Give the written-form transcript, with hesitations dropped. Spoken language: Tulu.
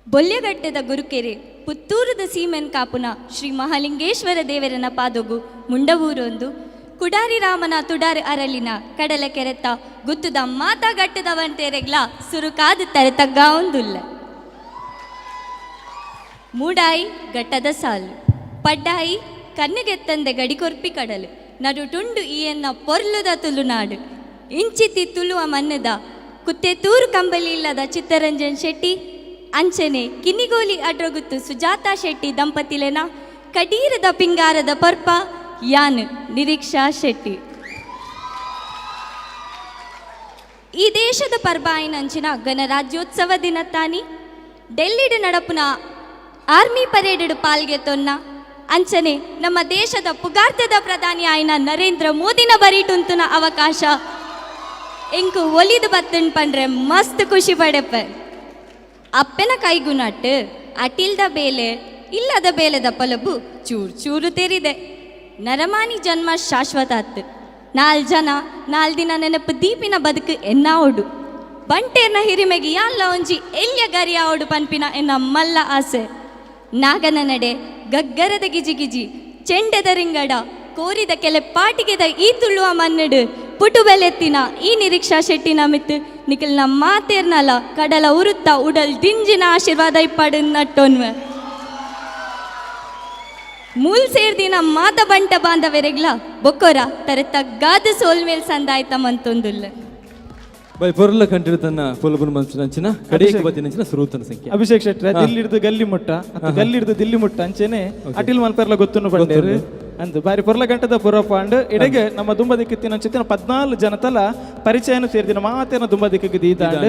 ಬೊಲ್ಯಗಟ್ಟೆದ ಗುರುಕೆರೆ ಪುತ್ತೂರುದ ಸೀಮೆನ್ ಕಾಪುನ ಶ್ರೀ ಮಹಾಲಿಂಗೇಶ್ವರ ದೇವರನ ಪಾದೊಗು ಮುಂಡವೂರೊಂದು ಕುಡಾರಿ ರಾಮನ ತುಡಾರು ಅರಳಿನ ಕಡಲ ಕೆರೆತ ಗುತ್ತುದ ಮಾತಾ ಗಟ್ಟದವಂತೇರೆಗ್ಲ ಸುರುಕಾದ ತರೆ ತಗ್ಗಾವೊಂದುಲ್ಲ. ಮೂಡಾಯಿ ಗಟ್ಟದ ಸಾಲು, ಪಡ್ಡಾಯಿ ಕಣ್ಣುಗೆತ್ತಂದೆ ಗಡಿಕೊರ್ಪಿ ಕಡಲು, ನಡುಟುಂಡು ಈ ಎನ್ನ ಪೊರ್ಲುದ ತುಳುನಾಡು. ಇಂಚಿತಿ ತುಳುವ ಮನ್ನದ ಕುತ್ತೆತೂರು ಕಂಬಲಿ ಇಲ್ಲದ ಚಿತ್ತರಂಜನ್ ಶೆಟ್ಟಿ ಅಂಚನೆ ಕಿನ್ನಿಗೋಲಿ ಅಡ್ರಗುತ್ತು ಸುಜಾತಾ ಶೆಟ್ಟಿ ದಂಪತಿಲೆನ ಕಡೀರದ ಪಿಂಗಾರದ ಪರ್ಪ ಯಾನ್ ನಿರೀಕ್ಷಾ ಶೆಟ್ಟಿ. ಈ ದೇಶದ ಪರ್ಬಾಯಿನಂಚಿನ ಗಣರಾಜ್ಯೋತ್ಸವ ದಿನತ್ತಾನಿ ಡೆಲ್ಲಿಡ್ ನಡಪುನ ಆರ್ಮಿ ಪರೇಡ್ ಪಾಲ್ಗೆ ತೊನ್ನ ಅಂಚನೆ ನಮ್ಮ ದೇಶದ ಪುಗಾರ್ತದ ಪ್ರಧಾನಿ ಆಯಿನ ನರೇಂದ್ರ ಮೋದಿನ ಬರೀಟುಂತುನ ಅವಕಾಶ ಎಂಕು ಒಲಿದು ಬತ್ತನ್ ಪಂಡ್ರೆ ಮಸ್ತ್ ಖುಷಿ ಪಡೆಪ. ಅಪ್ಪೆನ ಕೈಗುನಟ್ಟು ಅಟಿಲ್ದ ಬೇಲೆ ಇಲ್ಲದ ಬೇಲೆದ ಪಲಬು ಚೂರು ಚೂರು ತೆರಿದೆ. ನರಮಾನಿ ಜನ್ಮ ಶಾಶ್ವತ ಅತ್ತು. ನಾಲ್ ಜನ ನಾಲ್ ದಿನ ನೆನಪು ದೀಪಿನ ಬದುಕು ಎನ್ನಾವಡು. ಬಂಟೇರ್ನ ಹಿರಿಮೆಗೆ ಯಾಲ್ಲ ಒಂಜಿ ಎಲ್ಯ ಗರಿ ಆವಡು ಪನ್ಪಿನ ಎನ್ನ ಮಲ್ಲ ಆಸೆ. ನಾಗನ ನಡೆ, ಗಗ್ಗರದ ಗಿಜಿ ಗಿಜಿ, ಚೆಂಡೆದ ರಿಂಗಡ, ಕೋರಿದ ಕೆಲೆ ಪಾಟಿಗೆದ ಈ ತುಳುವ ಮನ್ನಡು ಪುಟು ಬೆಲೆತ್ತಿನ ಈ ನಿರೀಕ್ಷಾ ಶೆಟ್ಟಿನ ಮಿತ್ತು ನಿಖಲ್ನ ಮಾತೇರ್ನಲ ಕಡಲ ಉರುತ್ತ ಉಡಲ್ ದಿಂಜಿನ ಆಶೀರ್ವಾದ ಇಪ್ಪಾಡು ನಟ್ಟೊನ್ವೆ. ಮೂಲ್ ಸೇರ್ದಿನ ಮಾತ ಬಂಟ ಬಾಂಧವೆರೆಗ್ಲ ಬೊಕ್ಕೊರ ತರ ತಗ್ಗಾದ ಸೋಲ್ಮೇಲ್ ಸಂದಾಯ್ತ ಮಂತೊಂದುಲ್ಲ. ಬೈ ಪೊರ್ಲ ಕಂಟಿಡು ತನ್ನ ಪೊಲಬುನ ಮನ್ಸಿನಂಚಿನ ಕಡೆಗೆ ಬತ್ತಿನಂಚಿನ ಸುರೂತನ ಸಂಖ್ಯೆ. ಅಭಿಷೇಕ್ ಶೆಟ್ಟಿ, ದಿಲ್ಲಿಡ್ದು ಗಲ್ಲಿ ಮುಟ್ಟ ಅತ್ತ ಗಲ್ಲಿಡ್ದು ದಿಲ್ಲಿ ಮುಟ್ಟ ಅಂಚೆನೆ ಅಟಿಲ್ ಮಲ್ಪೆರ್ಲ ಗೊತ್ತುನು ಪಂಡೇರು ಅಂದ್ ಬಾರಿ ಪೊರ್ಲ ಗಂಟದ ಪುರಪ ಅಂಡ್ ಇಡೆಗೆ ನಮ್ಮ ದುಂಬ ದಿಕ್ಕಿತ್ತಿನ ಅಂಚಿತ್ತಿನ 14 ಜನತಲ ಪರಿಚಯನ ಸೇರ್ದಿನ ಮಾತೇನ ದುಂಬ ದಿಕ್ಕಿಗೆ ದೀದಾಂಡ್.